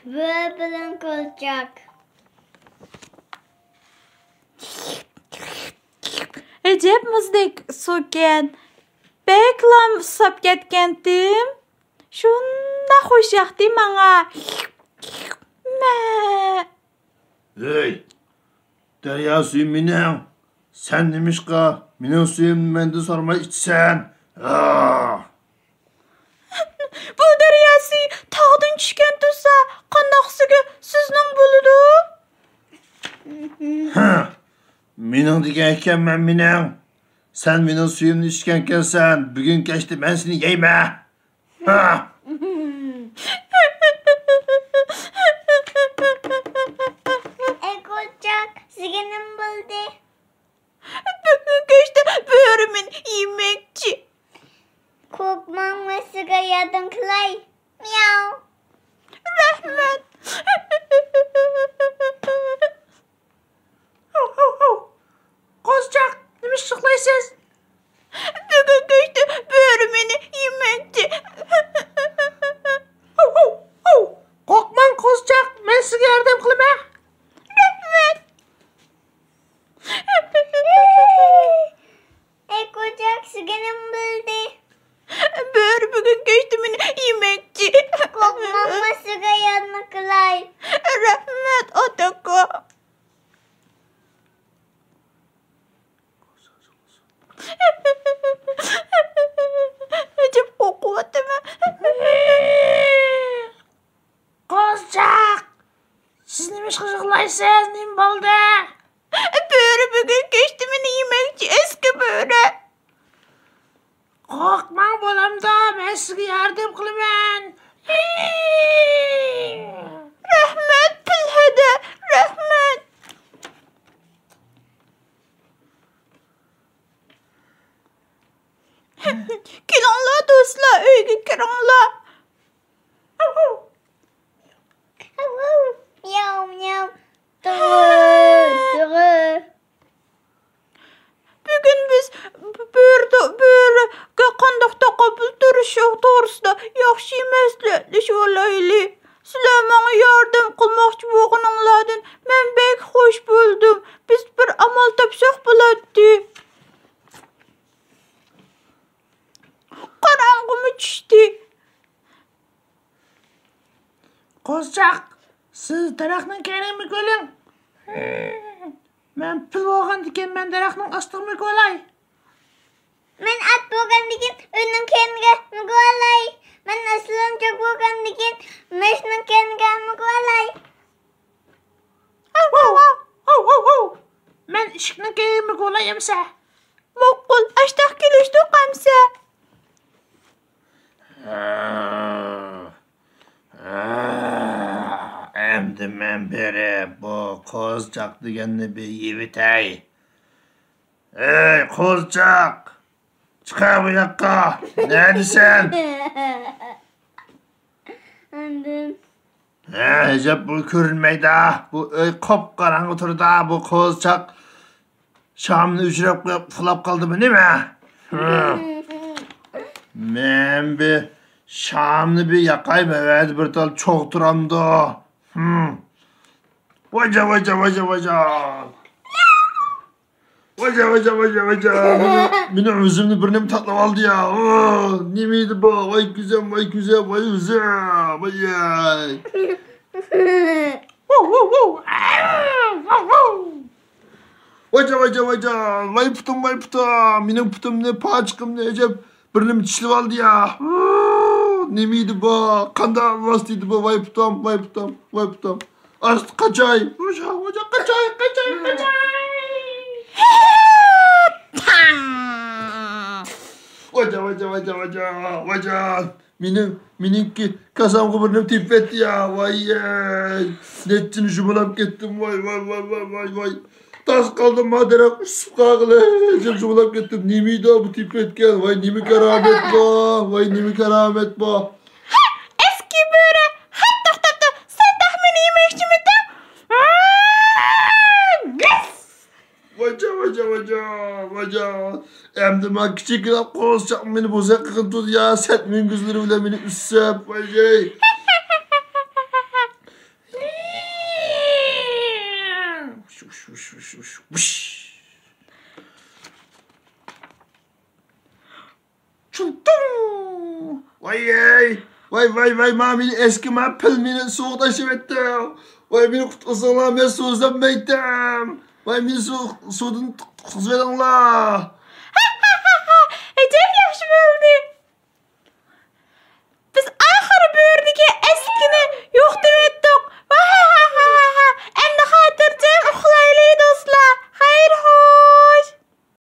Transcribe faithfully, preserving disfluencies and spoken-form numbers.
بۆرە بىلەن قوزىچاق. ئەجەب مۇزدەك سۇكەن. بەكلا ئۇسساپ كەتكەنتىم. شۇنداق خۇش ياقتى ماڭا. مە. ھەي، دەريا سۈيى مېنىڭ. سەن نېمىشقا مېنىڭ سۈيۈمنى مەندىن سورىماي ئىچىسەن؟ ھا! بۇ دەريا سۈيى تاغدىن چۈشكەن تۇرسا، قانداق سۈيى سىزنىڭ بولىدۇ؟ ھە، مېنىڭ دېگەن ئىكەنمەن مېنىڭ. سەن مېنىڭ سۈيۈمنى ئىچكەنكەنسەن، بۈگۈن كەچتە مەن سېنى يەيمەن. ھا! ئەي قوزىچاق، سىزگە نېمە بولدى؟ بۈگۈن كەچتە بۆرە مېنى يېمەكچى. قورقماڭ، مەن سىزگە ياردەم قىلاي. مياۋ. رەھمەت. ھو، ھو، ھو. قوزىچاق، نېمە ئىش قىلايسىز؟ بۈگۈن كەچتە بۆرە مېنى يېمەكچى. ھو، ھو، ھو. قورقماڭ، قوزىچاق، مەن سىزگە ياردەم قىلىمەن. رەھمەت. ئەي قوزىچاق، سىزگە نېمە بولدى؟ بۆرە بۈگۈن كەچتە مېنى يېمەكچى. قورقماڭ، مەن سىزگە ياردەم قىلاي. رەھمەت، ئاتاكا. ئەجەب قورقۇۋاتىمەن. قوزىچاق! سىز نېمە ئىش قىلايسىز؟ نېمە بولدى؟ بۆرە بۈگۈن كەچتە مېنى يېمەكچى، ئەسكى بۆرە. قورقماڭ، بالامدا، مەن سىزگە ياردەم قىلىمەن. رەھمەت، پىلھەدە، رەھمەت. كېلىڭلار، دوستلار، ئۆيگە كىرىڭلار. مياۋ، مياۋ. تۇغۇر، تۇغۇر. بۈگۈن بىز بۆرە، بۆرىگە قانداق تاقابىل تۇرۇش توغرىسىدا ياخشى مەسلىھەتلىشىۋالايلى. سىلەر ماڭا ياردەم قىلماقچى بولغىنىڭلاردىن مەن بەك خۇش بولدۇم. بىز بىر ئامال تاپساق بولاتتى. قاراڭغۇمۇ چۈشتى. قوزىچاق، سىز دەرەخنىڭ كەينىگە مېڭىۋېلىڭ. مەن پىل بولغاندىكىن، مەن دەرەخنىڭ ئاستىغا مېڭىۋالاي. مەن ئات بولغاندىكىن، ئۆينىڭ كەينىگە مېڭىۋالاي. مەن ئاسلانچۇق بولغاندىكىن، مېشىنىڭ كەينىگە مېڭىۋالاي. ھاۋ، ھاۋ، ھاۋ. مەن ئىشىكنىڭ كەينىگە مېڭىۋالاي ئەمسە. ماقۇل، ئاشتاق كېلىشتۇق ئەمسە. ئەمدى مەن بېرىپ بۇ قوزىچاق دېگەننى بىر يېۋىتەي. ئەي قوزىچاق، چىقە بۇ ياققا. نەدىسەن؟ ئاندىن ھە، ئەجەب، بۇ كۆرۈنمەيدۇ. بۇ ئۆي قاپقاراڭغۇ تۇرىدۇ. بۇ قوزىچاق شامنى ئۆچۈرۈپ قويۇپ ئۇخلاپ قالدىمۇ نېمە؟ ھە. مەن بىر شامنى بىر ياقاي، مەۋەدە بىر تال چوغ تۇرامدۇ. ھىم. ۋاجا، ۋاجا، ۋاجا، ۋاجا. ۋاجا، ۋاجا، ۋاجا، ۋاجا. مېنى، مېنى ئۆزۈمنى بىر نېمە تاتلىۋالدى يا. ئو، نېمە ئىدى بۇ؟ ۋاي كۆزۈم، ۋاي كۆزۈم، ۋاي ئۆزۈم، ۋاي. ۋاجا، ۋاجا، ۋاجا، ۋاي پۇتۇم، ۋاي پۇتۇم، مېنىڭ پۇتۇمنى، پاچىقىمنى ئەجەب بىر نېمە چىشلىۋالدى يا. ۋۇ، نېمە ئىدى بۇ؟ قانداق ۋاسىتە ئىدى بۇ؟ ۋاي پۇتۇم، ۋاي پۇتۇم، ۋاي پۇتۇم. ئاستا قاچاي. ۋاجا، ۋاجا، قاچاي، قاچاي، قاچاي. ۋاجا، ۋاجا، ۋاجا، ۋاجا، ۋاجا. مېنىڭ، مېنىڭكى كاسامغا بىر نېمە تېپىۋەتتى يا، ۋاي، ئەي. نەچچىنى ژۇمۇلاپ كەتتىم، ۋاي، ۋاي، ۋاي. تاس قالدىم، ما دەرەخ ئۈسۈپ قالغىلى، ژۇمۇلاپ كەتتىم. نېمە ئىدى بۇ تېپىۋەتكەن؟ ۋاي، نېمە كارامەت بۇ؟ ۋاي، نېمە كارامەت بۇ؟ ھە، ئەسكى بۆرە، ھە، توختاپ تۇر، سەن تېخى مېنى يېمەكچىمىدىڭ؟ ۋاجا، ۋاجا، ۋاجا، ۋاجا. ئەمدى ما كىچىككىنە قوزىچاق مېنى بوزەك قىلغىن تۇردى يا، سەت مۈڭگۈزلىرى بىلەن مېنى ئۈسسەپ، ۋاي. چۇلتۇڭ! ۋاي، ۋاي، ۋاي، ۋاي، ما مېنى ئەسكى، ما پىل مېنى سۇغا تاشلىۋەتتى. ۋاي، مېنى قۇتقۇزۇڭلار، مەن سۇ ئۈزەلمەيتتىم. ۋاي، مېنى سۇ، سۇدىن قۇتقۇزۇۋېلىڭلار.